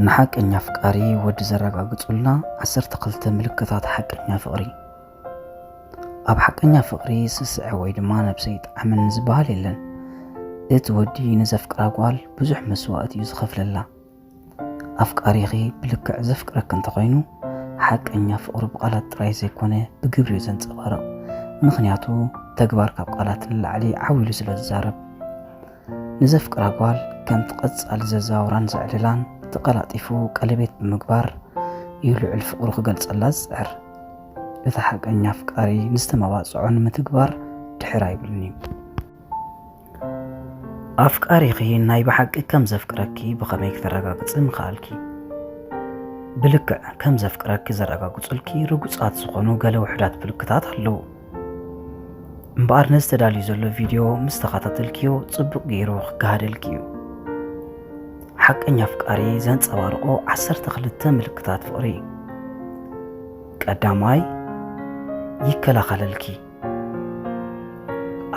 ንሓቀኛ ኣፍቃሪ ወዲ ዘረጋግጹልና ዓሰርተ ክልተ ምልክታት ሓቀኛ ፍቕሪ። ኣብ ሓቀኛ ፍቕሪ ስስዐ ወይ ድማ ነብሰ ይጥዓምን ዝበሃል የለን። እቲ ወዲ ንዘፍቅራ ጓል ብዙሕ መስዋእቲ እዩ ዝኸፍለላ። ኣፍቃሪኺ ብልክዕ ዘፍቅረኪ እንተኾይኑ፣ ሓቀኛ ፍቕሩ ብቓላት ጥራይ ዘይኮነ ብግብሪ እዩ ዘንጸባርቕ። ምኽንያቱ ተግባር ካብ ቃላት ንላዕሊ ዓው ኢሉ ስለ ዝዛረብ። ንዘፍቅራ ጓል ከምቲ ቀጻሊ ዘዘዋውራን ዘዕልላን፣ ተቐላጢፉ ቀለቤት ብምግባር እዩ ልዑል ፍቕሩ ክገልጸላ ዝጽዕር። እቲ ሓቀኛ ኣፍቃሪ ንዝተመባጽዖ ንምትግባር ድሕር ኣይብልን እዩ። ኣፍቃሪኺ ናይ ብሓቂ ከም ዘፍቅረኪ ብኸመይ ክተረጋግጺ ምኸኣልኪ? ብልክዕ ከም ዘፍቅረኪ ዘረጋግጹልኪ ርጉጻት ዝኾኑ ገለ ውሑዳት ምልክታት ኣለዉ። እምበኣር ነዚ ተዳልዩ ዘሎ ቪድዮ ምስ ተኸታተልክዮ ጽቡቕ ገይሩ ክገሃደልኪ እዩ። ሓቀኛ ኣፍቃሪ ዘንጸባርቖ ዓሰርተ ክልተ ምልክታት ፍቕሪ። ቀዳማይ፣ ይከላኸለልኪ።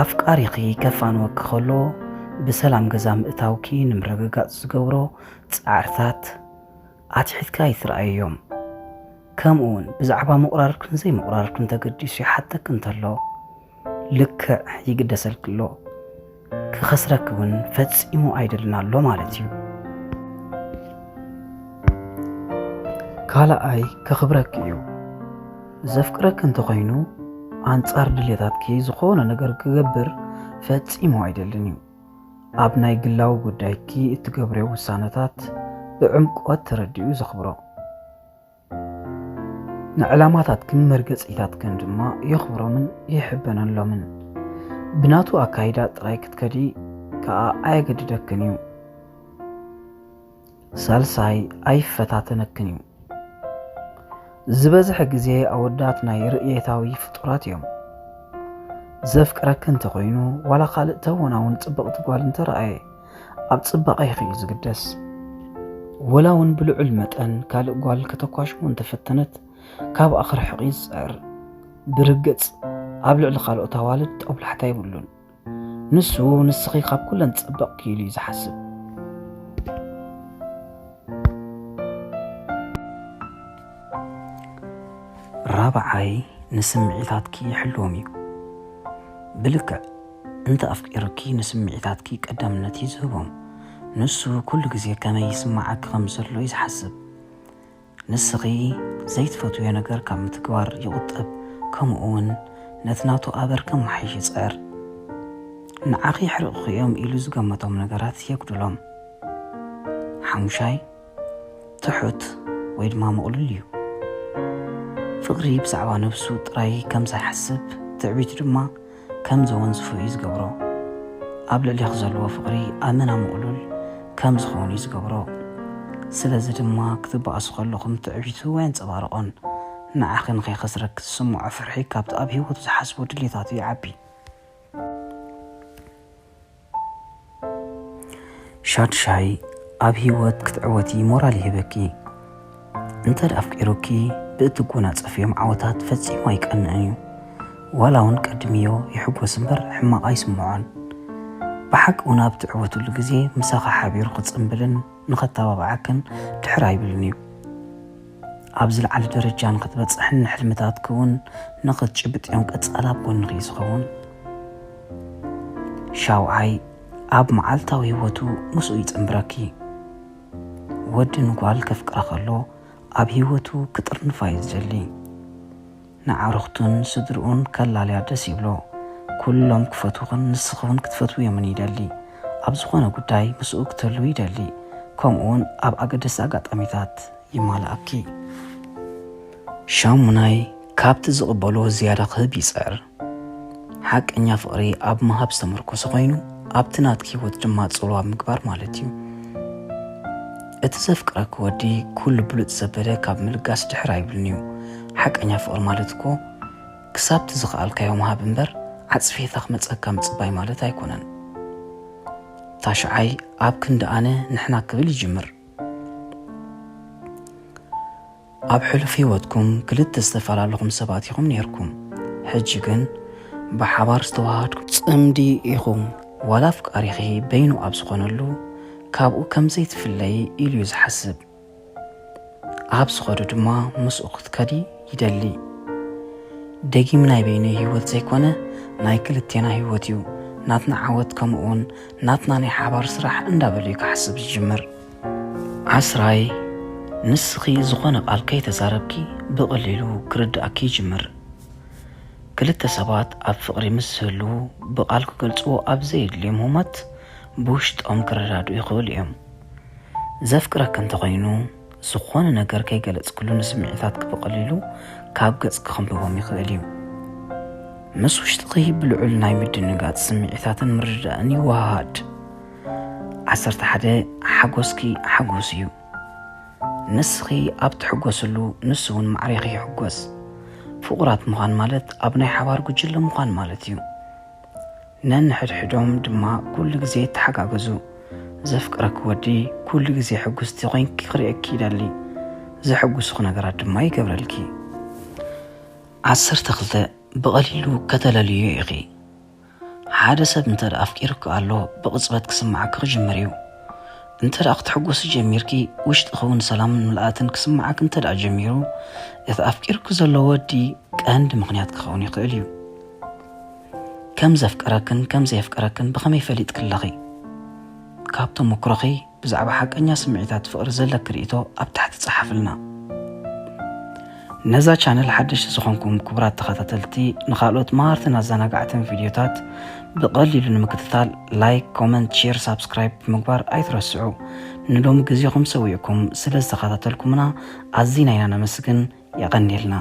ኣፍቃሪኺ ከፋንወኪ ከሎ ብሰላም ገዛ ምእታውኪ ንምርግጋጽ ዝገብሮ ጻዕርታት ኣትሒትካ ኣይትርኣዮም። ከምኡውን ብዛዕባ ምቑራርክን ዘይምቑራርክን ተገዲሱ ይሓተኪ እንተሎ፣ ልክዕ ይግደሰልኪ ኣሎ። ክኸስረኪ እውን ፈጺሙ ኣይደልን ኣሎ ማለት እዩ። ካልኣይ፣ ከኽብረኪ እዩ። ዘፍቅረኪ እንተኾይኑ፣ ኣንጻር ድሌታትኪ ዝኾነ ነገር ክገብር ፈጺሙ ኣይደልን እዩ። ኣብ ናይ ግላዊ ጉዳይኪ እትገብርዮ ውሳነታት ብዕምቆት ተረዲኡ ዘኽብሮ። ንዕላማታትክን መርገጺታትክን ድማ የኽብሮምን ይሕበነሎምን። ብናቱ ኣካይዳ ጥራይ ክትከዲ ከኣ ኣየገድደክን እዩ። ሳልሳይ፣ ኣይፈታተነክን እዩ። ዝበዝሐ ግዜ ኣወዳት ናይ ርእየታዊ ፍጡራት እዮም። ዘፍቅረኪ እንተኾይኑ፣ ዋላ ካልእ ተወናውን ጽብቕቲ ጓል እንተረኣየ፣ ኣብ ጽባቐ ኢኺ እዩ ዝግደስ። ወላ እውን ብልዑል መጠን ካልእ ጓል ከተኳሽሞ እንተፈተነት፣ ካብኣ ክርሕቕ እዩ ዝጽዕር። ብርግጽ፣ ኣብ ልዕሊ ካልኦት ኣዋልድ ጦብላሕታ የብሉን። ንሱ ንስኺ ካብ ኩለን ጽብቕኪ ኢሉ እዩ ዝሓስብ። ራብዓይ፣ ንስምዒታትኪ ይሕልዎም እዩ። ብልክዕ እንተ ኣፍቂሩኪ ንስምዒታትኪ ቀዳምነት እዩ ዝህቦም። ንሱ ኩሉ ግዜ ከመይ ይስምዓኪ ከም ዘሎ እዩ ዝሓስብ። ንስኺ ዘይትፈትውዮ ነገር ካብ ምትግባር ይቑጠብ፣ ከምኡ እውን ነቲ ናቱ ኣበር ከመሓይሽ ይጽዕር። ንዓኺ የሕርቑኺ እዮም ኢሉ ዝገመቶም ነገራት የጉድሎም። ሓሙሻይ፣ ትሑት ወይ ድማ ምቕሉል እዩ። ፍቕሪ ብዛዕባ ነብሱ ጥራይ ከም ዘይሓስብ፣ ትዕቢቱ ድማ ከም ዘወንዝፎ እዩ ዝገብሮ። ኣብ ልዕሌኺ ዘለዎ ፍቕሪ ኣመና ምቕሉል ከም ዝኸውን እዩ ዝገብሮ። ስለዚ ድማ ክትበኣሱ ከለኹም ትዕቢቱ ኣየንጸባርቖን። ንዓኺ ንኸይከስረኪ ዝስምዖ ፍርሒ ካብቲ ኣብ ህይወቱ ዝሓስቦ ድሌታቱ ይዓቢ። ሻድሻይ፣ ኣብ ህይወት ክትዕወቲ ሞራል ይህበኪ። እንተ ደኣ ኣፍቂሩኪ፣ ብእትጎናጸፍዮም ዓወታት ፈጺሙ ኣይቀንእን እዩ። ዋላ እውን ቀድምዮ ይሕጎስ እምበር ሕማቕ ኣይስምዖን። ብሓቂ እውን ኣብ ትዕወትሉ ግዜ ምሳኺ ሓቢሩ ክጽንብልን ንኸተባብዓክን ድሕር ኣይብልን እዩ። ኣብ ዝለዓለ ደረጃ ንኽትበጽሕን ንሕልምታትኪ እውን ንኽትጭብጥዮም ቀጻሊ ኣብ ጎንኺ እዩ ዝኸውን። ሻውዓይ፣ ኣብ መዓልታዊ ህይወቱ ምስኡ ይጽንብረኪ። ወዲ ንጓል ከፍቅራ ከሎ ኣብ ህይወቱ ክጥርንፋ እዩ ዝደሊ። ንዓርኽቱን ስድርኡን ከላልያ ደስ ይብሎ። ኩሎም ክፈትውኽን ንስኺ እውን ክትፈትውዮምን ይደሊ። ኣብ ዝኾነ ጉዳይ ምስኡ ክትህልዊ ይደሊ። ከምኡ እውን ኣብ ኣገደስቲ ኣጋጣሚታት ይማልኣኪ። ሻሙናይ፣ ካብቲ ዝቕበሎ ዝያዳ ክህብ ይጽዕር። ሓቀኛ ፍቕሪ ኣብ ምሃብ ዝተመርኮሰ ኮይኑ፣ ኣብቲ ናትኪ ህይወት ድማ ጽልዋ ኣብ ምግባር ማለት እዩ። እቲ ዘፍቅረኪ ወዲ ኩሉ ብሉጽ ዘበለ ካብ ምልጋስ ድሕር ኣይብልን እዩ። ሓቀኛ ፍቕሪ ማለት እኮ ክሳብቲ ዝኸኣልካዮ ምሃብ እምበር፣ ዓጽፌታ ክመጸካ ምጽባይ ማለት ኣይኮነን። ታሽዓይ፣ ኣብ ክንዲ ኣነ ንሕና ክብል ይጅምር። ኣብ ሕሉፍ ህይወትኩም ክልተ ዝተፈላለኹም ሰባት ኢኹም ነይርኩም። ሕጂ ግን ብሓባር ዝተዋሃድኩም ጽምዲ ኢኹም። ዋላ ኣፍቃሪኺ በይኑ ኣብ ዝኾነሉ፣ ካብኡ ከም ዘይትፍለዪ ኢሉ እዩ ዝሓስብ። ኣብ ዝኸዱ ድማ ምስኡ ክትከዲ ይደሊ። ደጊም ናይ በይነይ ህይወት ዘይኮነ ናይ ክልቴና ህይወት እዩ። ናትና ዓወት ከምኡውን ናትና ናይ ሓባር ስራሕ እንዳበለ እዩ ክሓስብ ዝጅምር። ዓስራይ፣ ንስኺ ዝኾነ ቃል ከይተዛረብኪ ብቐሊሉ ክርድኣኪ ይጅምር። ክልተ ሰባት ኣብ ፍቕሪ ምስ ዝህልዉ ብቓል ክገልጽዎ ኣብ ዘየድልዮም ህሞት ብውሽጦም ክረዳድኡ ይኽእሉ እዮም። ዘፍቅረኪ እንተኾይኑ ዝኾነ ነገር ከይገለጽክሉ ንስምዒታትኪ ብቐሊሉ ካብ ገጽኪ ከንብቦም ይኽእል እዩ። ምስ ውሽጥኺ ብልዑል ናይ ምድንጋጽ ስምዒታትን ምርድዳእን ይወሃሃድ። ዓሰርተ ሓደ፣ ሓጎስኪ ሓጎስ እዩ። ንስኺ ኣብ ትሕጎስሉ ንሱ እውን ማዕሬኺ ይሕጎስ። ፍቑራት ምዃን ማለት ኣብ ናይ ሓባር ጉጅለ ምዃን ማለት እዩ። ነንሕድሕዶም ድማ ኩሉ ግዜ ይተሓጋገዙ። ዘፍቅረኪ ወዲ ኩሉ ግዜ ሕጉስቲ ኮይንኪ ክርእየኪ ይደሊ። ዘሕጉስኺ ነገራት ድማ ይገብረልኪ። ዓሰርተ ክልተ፣ ብቐሊሉ ከተለልዮ ኢኺ። ሓደ ሰብ እንተ ደኣ ኣፍቂሩኪ ኣሎ ብቕጽበት ክስምዓኪ ክጅምር እዩ። እንተ ደኣ ክትሕጎሲ ጀሚርኪ ውሽጥኺ እውን ሰላምን ምልኣትን ክስምዓኪ እንተ ደኣ ጀሚሩ እቲ ኣፍቂሩኪ ዘሎ ወዲ ቀንዲ ምኽንያት ክኸውን ይኽእል እዩ። ከም ዘፍቀረክን ከም ዘየፍቀረክን ብኸመይ ፈሊጥኪ ኣለኺ? ካብ ተመክሮኺ ብዛዕባ ሓቀኛ ስምዒታት ፍቕሪ ዘለኪ ርእይቶ ኣብ ታሕቲ ጸሓፍልና። ነዛ ቻነል ሓደሽቲ ዝኾንኩም ክቡራት ተኸታተልቲ ንኻልኦት መሃርትን ኣዘናጋዕትን ቪድዮታት ብቐሊሉ ንምክትታል ላይክ፣ ኮመንት፣ ሼር፣ ሳብስክራይብ ብምግባር ኣይትረስዑ። ንሎሚ ግዜኹም ሰዊእኩም ስለ ዝተኸታተልኩምና ኣዚና ኢና ነመስግን። የቐንየልና።